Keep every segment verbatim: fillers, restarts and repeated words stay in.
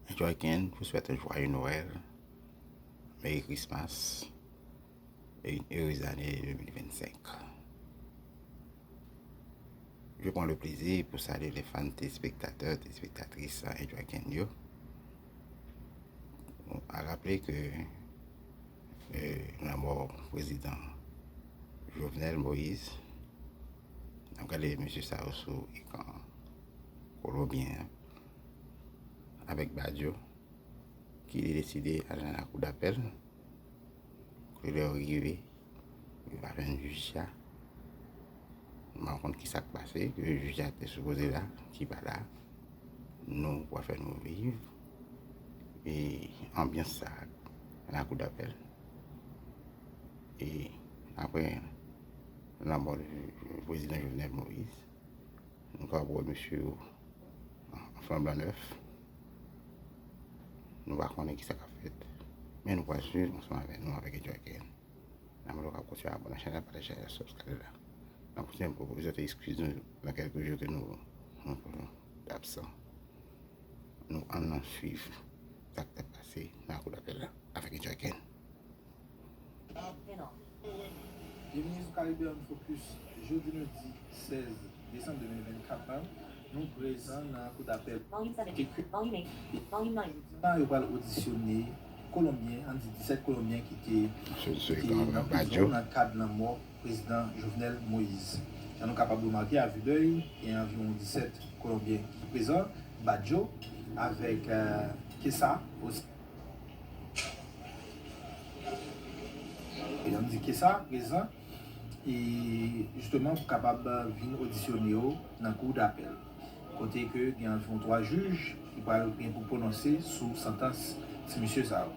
Enjoy Ken pou swete joyeux Noël, Merry Christmas, e une heureuse année deux mille vingt-cinq. Je prends le plaisir pour saluer les fans, téléspectateurs, téléspectatrices, euh, Enjoy Ken yo. Bon, a raple ke, euh, lanmò prezidan Jovenel Moïse, n ap gade mesye sa yo sou ekran kolonbyen an, avèk Badio, ki te deside al nan lakou dapèl. Kote lè yo rive, yo pa jwenn jij la. Nou pa konn ki sa k pase, ke jij la te sipoze la, ki pa la. Nou pral fè nou viv e anbyans sa nan lakou dapèl. E apre lanmò prezidan Jovenel Moïse, nou kapab wè mesye yo an flanblan nèf. Nou pa konnen ki sa k ap fèt, men nou pral swiv ansanm avèk nou, avèk Enjoy Ken. N ap mande w kontinye abòne nan chanèl, pataje chanèl, subscribe la. N ap kontinye pou prezante eskiz nou nan kèlke jou ke nou, nou, nou absan. Nou ann swiv sa k t ap pase nan lakou dapèl la avèk Enjoy Ken. Bienvenue sou Caribbean Focus, jodi lendi sèz desanm de mil vennkat la, nou prezan nan kout apèl. Volume seven. Volume eight. Volume nine. Jodi a, yo pral odisyone Kolonbyen, ann di disèt Kolonbyen ki te, ki te nan prizon nan kad lanmò prezidan Jovenel Moïse. Jan nou kapab remake, a vue d'œil, gen anviwon disèt Kolonbyen ki prezan, Badio, avèk, euh, Kessa osi. E ann di Kessa prezan, e jisteman pou kapab vin odisyone yo nan kou dapèl, kote ke gen anviwon twa jij ki pral gen pou pwononse sou santans ti mesye sa yo.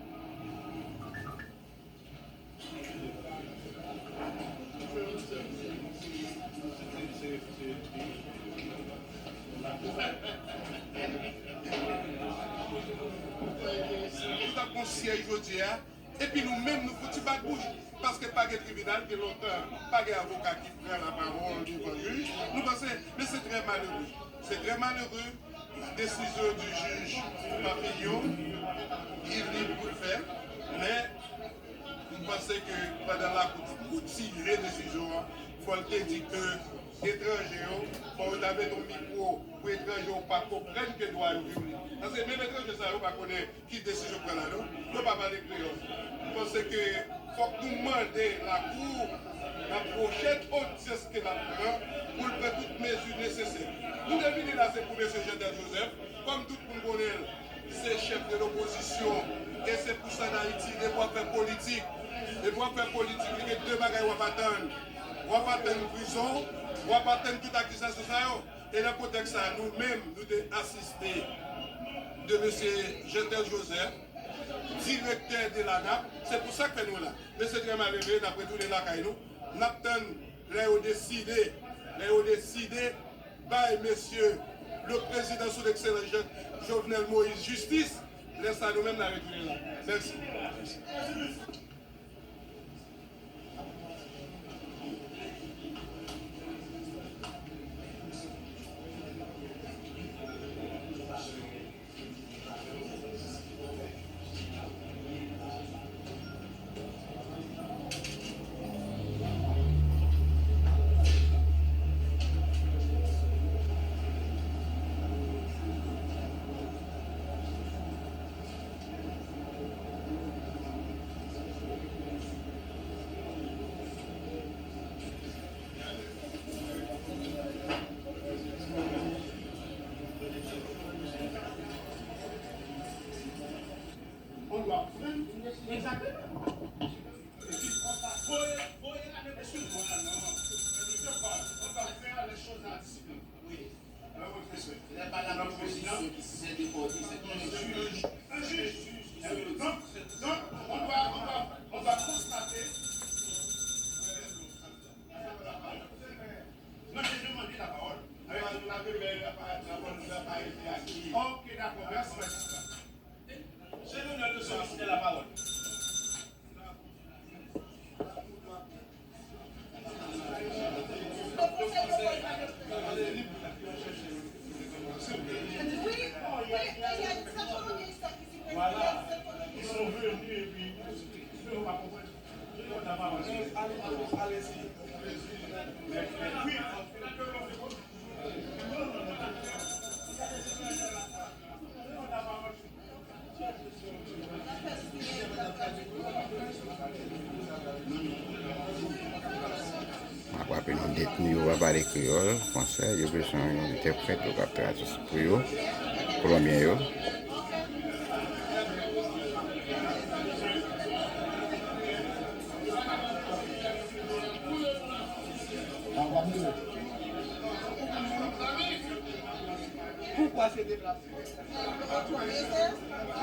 Nou t ap gon syèj jodi a, epi nou menm nou fouti bat bouch, paske pa gen tribinal, gen lontan pa gen avoka ki pran lapawòl devan jij. Nou panse, men se trè malere. Se trè malere, la desizyon di jij Papillon, li lib pou l fè l, men m panse ke pandan lakou t ap motive desizyon an, fò l te di ke etranje yo, fò yo ta mete yon mikwo pou etranje yo pa konprann ke dwa yo vyolen. Paske menm etranje sa yo pa konnen ki desizyon pran la non. Yo pa pale kreyòl. M panse ke fòk nou mande lakou nan pwochèn odyans ke l ap pran pou l pran tout mezi nesesè. Nou te vini la se pou mesye Jeantel Joseph, kòm tout moun konnen l, se chèf de lopozisyon, e se pou sa n Ayiti, depi w ap fè politik, depi w ap fè politik, li gen de bagay w ap atann. W ap atann prizon, w ap atann tout akizasyon sa yo. E nan kontèks sa a, nou menm, nou te asiste de mesye Jeantel Joseph, direktè de l'ANAP. Se pou sa k fè nou la. Men se trè malere, n ap retounen lakay nou. N ap tann lè yo deside, lè yo deside bay mesye le président sous l'excellence Jovenel Moïse jistis. Lè sa a, nou menm, n a retounen la. Mèsi. On doit prendre exactement. Voyez, voyez la même chose. Voilà, non. On doit faire les choses en discipline. Oui. Ce n'est pas la même chose, non. Un juge. Un juge. Donc, donc, on doit, on doit, on doit constater. Non, j'ai demandé la parole. Alors, la parole n'a pas été acquise. Ok, d'accord, merci, magistrat. J'ai l'honneur de solliciter la parole. M ap raple nou, detni yo pa pale kreyòl, fransè, yo bezwen yon entèprèt yo k ap tradui pou yo, kolonbyen yo. Poukwa se deplase?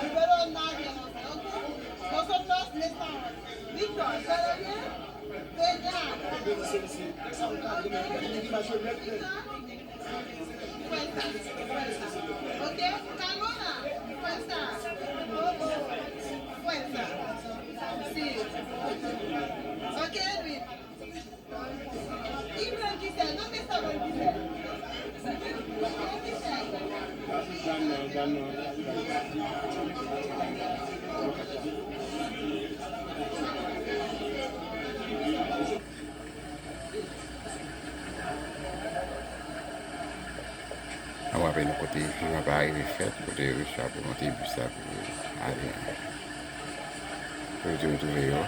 Número nadie, no sé, ok. Nosotros estamos Víctor, ¿todo bien? Peña. Fuerza, fuerza. Ok, Calona, fuerza. Oh, oh. Fuerza. Sí. Ok, Luis. Ann raple nou kote festival la rive fèt, kote Richard te monte bis la pou ale an. Kote nou twouve yo.